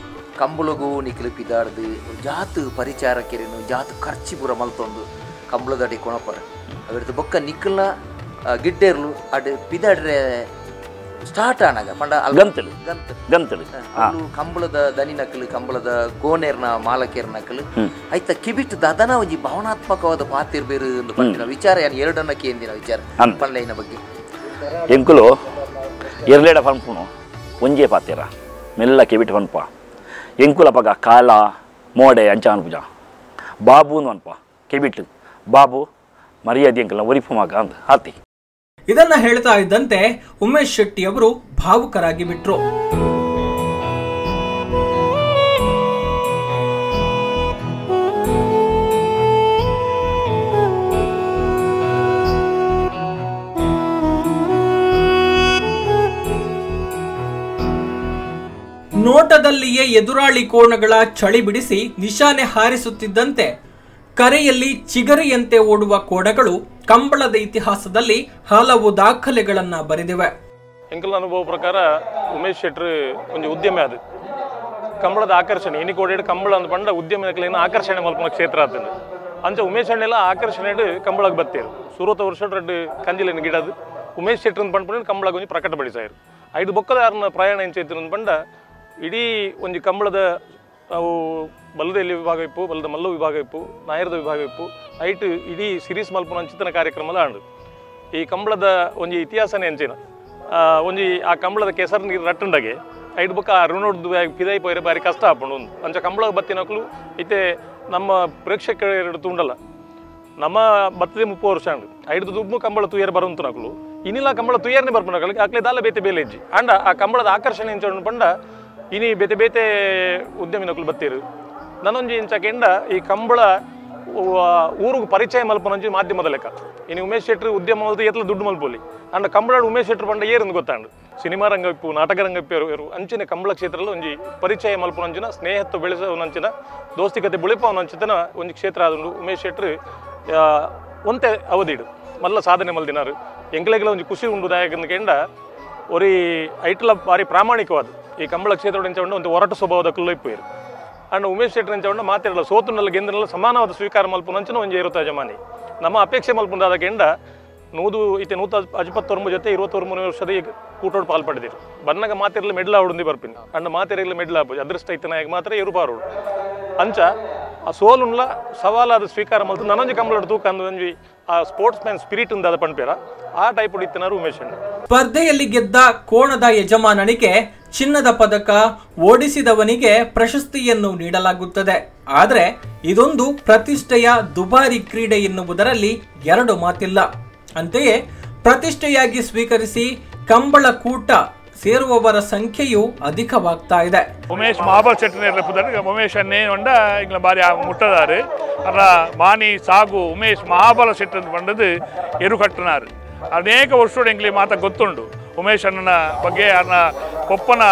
ಕಂಬಳಗೂ ನಿಖಲು ಪಿದಾಡ್ದು ಜಾತು ಪರಿಚಾರಕೆರೆನು ಜಾತು ಖರ್ಚಿ ಪೂರ ಮಲ್ತೊಂದು ಕಂಬಳದಡಿ ಕೊಣಪರ ಅವಿರ್ದು ಬೊಕ್ಕ ನಿಖಲ್ನ ಗಿಡ್ಡೇರ್ಲು ಅಡ್ ಪಿದಾಡ್ರೆ ಸ್ಟಾರ್ಟ್ ಆನಾಗ ಪಂಡ ಗಂತಲು ಗಂತಲು ಅಲ್ಲು ಕಂಬಳದ ದನಿ ನಕಲು ಕಂಬಳದ ಗೋನೇರ್ನ ಮಾಲಕೇರ್ ನಕಲು ಆಯ್ತ ಕಿಬಿಟ್ಟು ದಾದನ ಒಂಜಿ ಭಾವನಾತ್ಮಕವಾದ ಪಾತಿರ್ಬೇರು ಎಂದು ಪಂಡಿನ ವಿಚಾರ ಏನು ಎರಡನ್ನ ಕೇಂದಿನ ವಿಚಾರ ಪಂಡ್ಲೈನ ಬಗ್ಗೆ. ಎಂಕುಲು ಎರ್ಲೇಡ ಪನ್ಪುನು ಒಂಜೇ ಪಾತಿರ ಮೆಲ್ಲ ಕಿಬಿಟ್ಟು ಪನ್ಪ ಎಂಕುಲ ಪಗ ಕಾಲ ಮೋಡೆ ಅಂಚ ಅನ್ಪುಜ ಬಾಬುನು ಅನ್ಪ ಕೆಬಿಟ್ಟು ಬಾಬು ಮರ್ಯಾದೆ ಎಂಕಲ್ನ ಒರಿಪು ಮಗ ಅಂದ ಆತಿ. ಇದನ್ನ ಹೇಳ್ತಾ ಇದ್ದಂತೆ ಉಮೇಶ್ ಶೆಟ್ಟಿ ಅವರು ಭಾವುಕರಾಗಿ ಬಿಟ್ರು. ನೋಟದಲ್ಲಿಯೇ ಎದುರಾಳಿ ಕೋಣಗಳ ಚಳಿ ಬಿಡಿಸಿ ನಿಶಾನೆ ಹಾರಿಸುತ್ತಿದ್ದಂತೆ ಕರೆಯಲ್ಲಿ ಚಿಗರಿಯಂತೆ ಓಡುವ ಕೋಣಗಳು ಕಂಬಳದ ಇತಿಹಾಸದಲ್ಲಿ ಹಲವು ದಾಖಲೆಗಳನ್ನು ಬರೆದಿವೆ. ಎಂಕಲ್ನ ಅನುಭವ ಪ್ರಕಾರ ಉಮೇಶ್ ಶೆಟ್ಟರ್ ಒಂಜಿ ಉದ್ಯಮ ಅದು ಕಂಬಳದ ಆಕರ್ಷಣೆ ಇನಿ ಕೋಡಿ ಕಂಬಳ ಅಂದ್ ಪಂಡ ಉದ್ಯಮ ಆಕರ್ಷಣೆ ಮಲ್ಪನ ಕ್ಷೇತ್ರ ಆತಂದು ಅಂಚ ಉಮೇಶ್ ಅಣ್ಣೆಲ್ಲ ಆಕರ್ಷಣೆ ಕಂಬಳಕ್ಕೆ ಬತ್ತೇರು. ಸುರತ ವರ್ಷ ರಡ್ಡು ಕಂಜಿಲಿನ ಗಿಡದು ಉಮೇಶ್ ಶೆಟ್ಟರ್ ಅಂದ್ ಪಂಡ ಕಂಬಳಕ್ಕೆ ಒಂಜಿ ಪ್ರಕಟಪಡಿಸಾಯರು. ಐದು ಬೊಕ್ಕದಾರನ ಪ್ರಯಾಣ ಎಂಚೈತಿರು ಪಂಡ ಇಡೀ ಒಂಜಿ ಕಂಬಳದ ಅವು ಬಲ್ಲದಲ್ಲಿ ವಿಭಾಗ ಇಪ್ಪು, ಬಲ್ಲದ ಮಲ್ಲು ವಿಭಾಗ ಇಪ್ಪು, ನಾಯರದ ವಿಭಾಗ ಇಪ್ಪು, ಐಟ್ ಇಡೀ ಸಿರೀಸ್ ಮಲ್ಪುನ ಅಂಚಿತನ ಕಾರ್ಯಕ್ರಮದ ಆಂಡು. ಈ ಕಂಬಳದ ಒಂಜಿ ಇತಿಹಾಸನೇ ಅಂಚಿನ ಒಂಜಿ ಆ ಕಂಬಳದ ಕೆಸರು ನೀರು ರಟ್ಟುಂಡಗೆ ಐಟ್ ಬೊಕ್ಕ ಆ ಋಣೋಡ್ದು ಪಿದಾಯಿ ಪೋಯರೆ ಬಾರಿ ಕಷ್ಟ ಆಪುಂಡು ಒಂದು. ಅಂಚ ಕಂಬಳ ಬತ್ತಿನಕ್ಲು ಇತ್ತೆ ನಮ್ಮ ಪ್ರೇಕ್ಷಕರು ತುಂಡಲ್ಲ ನಮ್ಮ ಬತ್ತದೆ 30 ವರ್ಷ ಆಂಡು ಐದು ದುಬ್ಬು ಕಂಬಳ ತುಯರ್ ಬರುವಂತನಕ್ಲು ಇನ್ನಿಲ್ಲ ಕಂಬಳ ತುಯರ್ನೇ ಬರ್ಪುನಕ್ಲು ಅಕ್ಲೆ ದಾಲ ಬೇತೆ ಬೇಲೆ ಇಜ್ಜಿ. ಅಂಡ ಆ ಕಂಬಳದ ಆಕರ್ಷಣೆ ಎಂಚ ಪಂಡ ಇನಿ ಬೇತೆ ಬೇತೆ ಉದ್ಯಮಿನಕ್ಲು ಬತ್ತೀರು. ನನೊಂಜಿ ಇಂಚ ಕೆಂಡ ಈ ಕಂಬಳ ಊರಿಗೆ ಪರಿಚಯ ಮಲ್ಪನೊಂಜಿ ಮಾಧ್ಯಮದ ಲೆಕ್ಕ. ಇನಿ ಉಮೇಶ್ ಶೆಟ್ಟರ್ ಉದ್ಯಮ ಮಲ್ತು ಎತ್ಲ ದುಡ್ಡು ಮಲ್ಪೊಲಿ ಅಂಡ ಕಂಬಳ ಉಮೇಶ್ ಶೆಟ್ಟರ್ ಪಂಡ ಏರಂದು ಗೊತ್ತಾಂಡು ಸಿನಿಮಾ ರಂಗ ಇಪ್ಪು ನಾಟಕ ರಂಗ ಇಪ್ಪು ಅಂಚಿನ ಕಂಬಳ ಕ್ಷೇತ್ರದಲ್ಲಿ ಒಂಜಿ ಪರಿಚಯ ಮಲ್ಪನಂಚಿನ ಸ್ನೇಹತ್ವ ಬೆಳೆಸೋನಂಚಿನ ದೋಸ್ತಿಕತೆ ಬುಳಿಪವನಂಚಿತನ ಒಂಜಿ ಕ್ಷೇತ್ರ ಆದುಂಡು. ಉಮೇಶ್ ಶೆಟ್ಟರ್ ಒಂತೆ ಅವಧಿಡು ಮಲ್ಲ ಸಾಧನೆ ಮಲ್ದಿನಾರು ಎಂಕ್ಲೆಗ್ಲ ಒಂಜಿ ಖುಷಿ ಉಂಡು ದಾಯಕಂದು ಕೆಂಡ ಒರಿ ಐಟ್ಲ ಬಾರಿ ಪ್ರಾಮಾಣಿಕವಾದ ಈ ಕಂಬಳ ಕ್ಷೇತ್ರ ಎಂಚ ಒಂದು ಒರಟು ಸ್ವಭಾವದ ಕಲ್ಲು ಇಪ್ಪು. ಅಂಡ್ ಉಮೇಶ್ ಶೆಟ್ಟರ್ ಎಂಚ ಮಾತಿರಲ್ಲ ಸೋತುನಲ್ಲ ಗೆಂದನಲ್ಲ ಸಮಾನವಾದ ಸ್ವೀಕಾರ ಮಲ್ಪುನಂಚಿನ ಒಂಜಿ ಇರುತ್ತ ಯಜಮಾನಿ ನಮ್ಮ ಅಪೇಕ್ಷೆ ಮಲ್ಪುಂದಾದ ಕೆಂಡ ನೂದು ಇತ್ತೆ 129 ಜೊತೆ 23 ವರ್ಷದ ಕೂಟೋಡು ಪಾಲ್ ಪಡೆದಿರು. ಬನ್ನಗ ಮಾತಿರಲು ಮೆಡ್ಲ ಆವಡುಂದಿ ಬರ್ಪಿನ ಅಂಡ್ ಮಾತಿರಲು ಮೆಡ್ಲ ಆಪು ಅದೃಷ್ಟ ಇತ್ತನಾಯಕ ಮಾತ್ರ ಎರುಪಾರೋಡು ಅಂಚ ಆ ಸೋಲುನ್ಲ ಸವಾಲಾದ ಸ್ವೀಕಾರ ಮಲ್ತು ನನೊಂಜಿ ಕಂಬಳಡು ತೂಕ ಅಂದು ಒಂಜಿ ಆ sports man spirit ಉಂದಾದ ಪಣ್ಪೇರ ಆ ಟೈಪ್ ಇತ್ತನಾರು ಉಮೇಶ್ ಅಣ್ಣ. ಸ್ಪರ್ಧೆಯಲ್ಲಿ ಗೆದ್ದ ಕೋಣದ ಯಜಮಾನನಿಗೆ ಚಿನ್ನದ ಪದಕ, ಓಡಿಸಿದವನಿಗೆ ಪ್ರಶಸ್ತಿಯನ್ನು ನೀಡಲಾಗುತ್ತದೆ. ಆದರೆ ಇದೊಂದು ಪ್ರತಿಷ್ಠೆಯ ದುಬಾರಿ ಕ್ರೀಡೆ ಎನ್ನುವುದರಲ್ಲಿ ಎರಡು ಮಾತಿಲ್ಲ. ಅಂತೆಯೇ ಪ್ರತಿಷ್ಠೆಯಾಗಿ ಸ್ವೀಕರಿಸಿ ಕಂಬಳ ಕೂಟ ಸೇರುವವರ ಸಂಖ್ಯೆಯು ಅಧಿಕವಾಗ್ತಾ ಇದೆ. ಉಮೇಶ್ ಮಹಾಬಲ್ ಶೆಟ್ಟರ್ ಉಮೇಶ್ ಅನ್ನೇ ಉಂಡ ಇಂಗ್ಲ ಬಾರಿ ಮುಟ್ಟದಾರು ಅರ ಮಾನಿ ಸಾಗು ಉಮೇಶ್ ಮಹಾಬಲ ಶೆಟ್ಟರ್ ಬಂದದ್ದು ಎರುಕಟ್ಟನಾರು. ಅನೇಕ ವರ್ಷ ಎಂಗ್ಲಿ ಮಾತ ಗೊತ್ತುಂಡು ಉಮೇಶ್ ಅಣ್ಣನ ಬಗ್ಗೆ ಅನ್ನ ಪೊಪ್ಪನ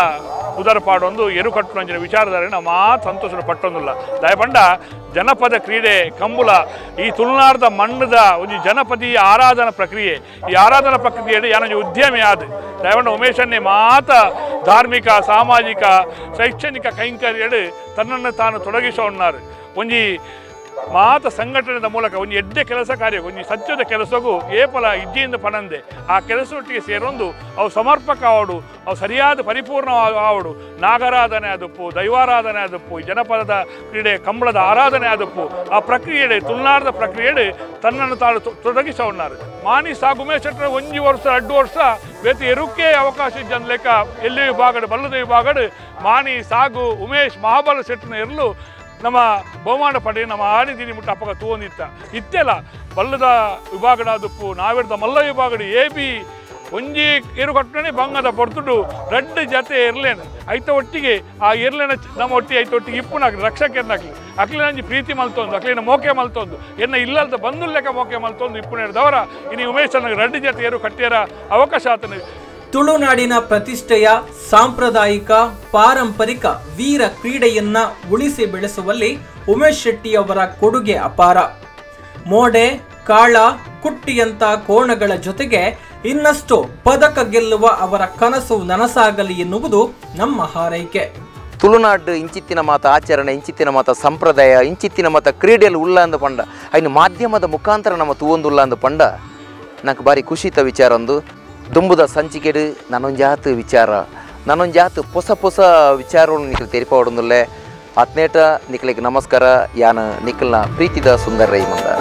ಉದರ ಪಾಡೊಂದು ಎರುಕಟ್ಟುನಂಚಿನ ವಿಚಾರಧಾರೆ ನಾವು ಮಾತು ಸಂತೋಷ ಪಟ್ಟೊಂದಿಲ್ಲ. ದಯಪಂಡ ಜನಪದ ಕ್ರೀಡೆ ಕಂಬುಲ ಈ ತುಳುನಾಡದ ಮಣ್ಣದ ಒಂದು ಜನಪದೀಯ ಆರಾಧನಾ ಪ್ರಕ್ರಿಯೆ. ಈ ಆರಾಧನಾ ಪ್ರಕ್ರಿಯೆ ಯಾನೊಂಜಿ ಉದ್ಯಮಿ ಆದ ದಯಪಂಡ ಉಮೇಶನ್ನೇ ಮಾತ ಧಾರ್ಮಿಕ ಸಾಮಾಜಿಕ ಶೈಕ್ಷಣಿಕ ಕೈಂಕರ್ಯಡು ತನ್ನನ್ನು ತಾನು ತೊಡಗಿಸೋన్నారు. ಒಂಜಿ ಮಾತ ಸಂಘಟನೆದ ಮೂಲಕ ಒಂದು ಎಡ್ಡೆ ಕೆಲಸ ಕಾರ್ಯ ಒಂಜಿ ಸತ್ಯದ ಕೆಲಸಗೂ ಏಪಲ ಇಜ್ಜಿಯಿಂದ ಪಣಂದೆ ಆ ಕೆಲಸದೊಟ್ಟಿಗೆ ಸೇರೊಂದು ಅವು ಸಮರ್ಪಕ ಆವಡು ಅವು ಸರಿಯಾದ ಪರಿಪೂರ್ಣ ಆವಡು. ನಾಗರಾಧನೆ ಆದಪ್ಪು, ದೈವಾರಾಧನೆ ಆದಪ್ಪು, ಈ ಜನಪದದ ಕ್ರೀಡೆ ಕಂಬಳದ ಆರಾಧನೆ ಆದಪ್ಪು ಆ ಪ್ರಕ್ರಿಯೆ ತುಳುನಾಡದ ಪ್ರಕ್ರಿಯೆ ತನ್ನನ್ನು ತಾನು ತೊಡಗಿಸೋన్నారు. ಮಾನಿ ಸಾಗು ಉಮೇಶ್ ಶೆಟ್ಟರ್ ಒಂಜಿ ವರ್ಷ 2 ವರ್ಷ ಬೇತೆ ಎರುಕೆ ಅವಕಾಶ ಇದ್ದ ಲೆಕ್ಕ ಎಲ್ಲಿ ವಿಭಾಗಡು ಬಲ್ಲದ ವಿಭಾಗಡು ಮಾನಿ ಸಾಗು ಉಮೇಶ್ ಮಹಾಬಲ ಶೆಟ್ಟರ್ನ ಇರಲು ನಮ್ಮ ಬಹುಮಾನ ಪಡೆ ನಮ್ಮ ಆಡಿದ್ದೀನಿ ಮುಟ್ಟ ಅಪ್ಪಗ ತೂವೊಂದಿತ್ತ ಇತ್ತೆಲ್ಲ ಬಲ್ಲದ ವಿಭಾಗಡಾದಪ್ಪು ನಾವೆಡ್ದ ಮಲ್ಲ ವಿಭಾಗಡು ಎ ಬಿ ಒಂಜಿ ಎರು ಕಟ್ಟಣೆ ಬಂಗದ ಪೊರ್ತುಡು ರಡ್ಡು ಜತೆ ಎರ್ಲೇನು ಐತ ಒಟ್ಟಿಗೆ ಆ ಎರ್ಲೇನ ನಮ್ಮ ಒಟ್ಟಿಗೆ ಐತ ಒಟ್ಟಿಗೆ ಇಪ್ಪುನಾಕ್ಲಿ ರಕ್ಷಕೆರ್ನಾಕ್ಲಿ ಅಕ್ಲಿನಂಜಿ ಪ್ರೀತಿ ಮಲ್ತೊಂದು ಅಕ್ಲಿನ ಮೋಕೆ ಮಲ್ತೊಂದು ಎನ್ನ ಇಲ್ಲಲ್ದ ಬಂದು ಲೆಕ್ಕ ಮೋಕೆ ಮಲ್ತೊಂದು ಇಪ್ಪುನೇದವರ ಇನಿ ಉಮೇಶ್ ಅಣ್ಣಗ್ ರಡ್ಡು ಜತೆ ಎರು ಕಟ್ಟಿಯರ ಅವಕಾಶ ಆತನು. ತುಳುನಾಡಿನ ಪ್ರತಿಷ್ಠೆಯ ಸಾಂಪ್ರದಾಯಿಕ ಪಾರಂಪರಿಕ ವೀರ ಕ್ರೀಡೆಯನ್ನ ಉಳಿಸಿ ಬೆಳೆಸುವಲ್ಲಿ ಉಮೇಶ್ ಶೆಟ್ಟಿಯವರ ಕೊಡುಗೆ ಅಪಾರ. ಮೋಡೆ, ಕಾಳ, ಕುಟ್ಟಿಯಂತ ಕೋಣಗಳ ಜೊತೆಗೆ ಇನ್ನಷ್ಟು ಪದಕ ಗೆಲ್ಲುವ ಅವರ ಕನಸು ನನಸಾಗಲಿ ಎನ್ನುವುದು ನಮ್ಮ ಹಾರೈಕೆ. ತುಳುನಾಡು ಇಂಚಿತ್ತಿನ ಮಾತ ಆಚರಣೆ, ಇಂಚಿತ್ತಿನ ಮಾತ ಸಂಪ್ರದಾಯ, ಇಂಚಿತ್ತಿನ ಮಾತ ಕ್ರೀಡೆಯಲ್ಲಿ ಉಲ್ಲ ಅಂದ ಪಂಡ ಐನು ಮಾಧ್ಯಮದ ಮುಖಾಂತರ ನಮ್ಮ ತೂವೊಂದುಲ್ಲ ಅಂದ ಪಂಡ ನಂಗೆ ಭಾರಿ ಖುಷಿತ ವಿಚಾರ ಒಂದು. ದುಂಬುದ ಸಂಚಿಕೆಡು ನಾನೊಂಜಾತು ವಿಚಾರ, ನಾನೊಂಜಾತು ಹೊಸ ಹೊಸ ವಿಚಾರವನ್ನು ನಿಖಲ್ ತೆರಿಪಾವಡೊಂದುಲ್ಲೆ. ಆತ್ನೇಟ ನಿಖಲಿಗೆ ನಮಸ್ಕಾರ. ಯಾನ ನಿಖಲ್ನ ಪ್ರೀತಿದ ಸುಂದರ ರೈ ಮಂದಾರ.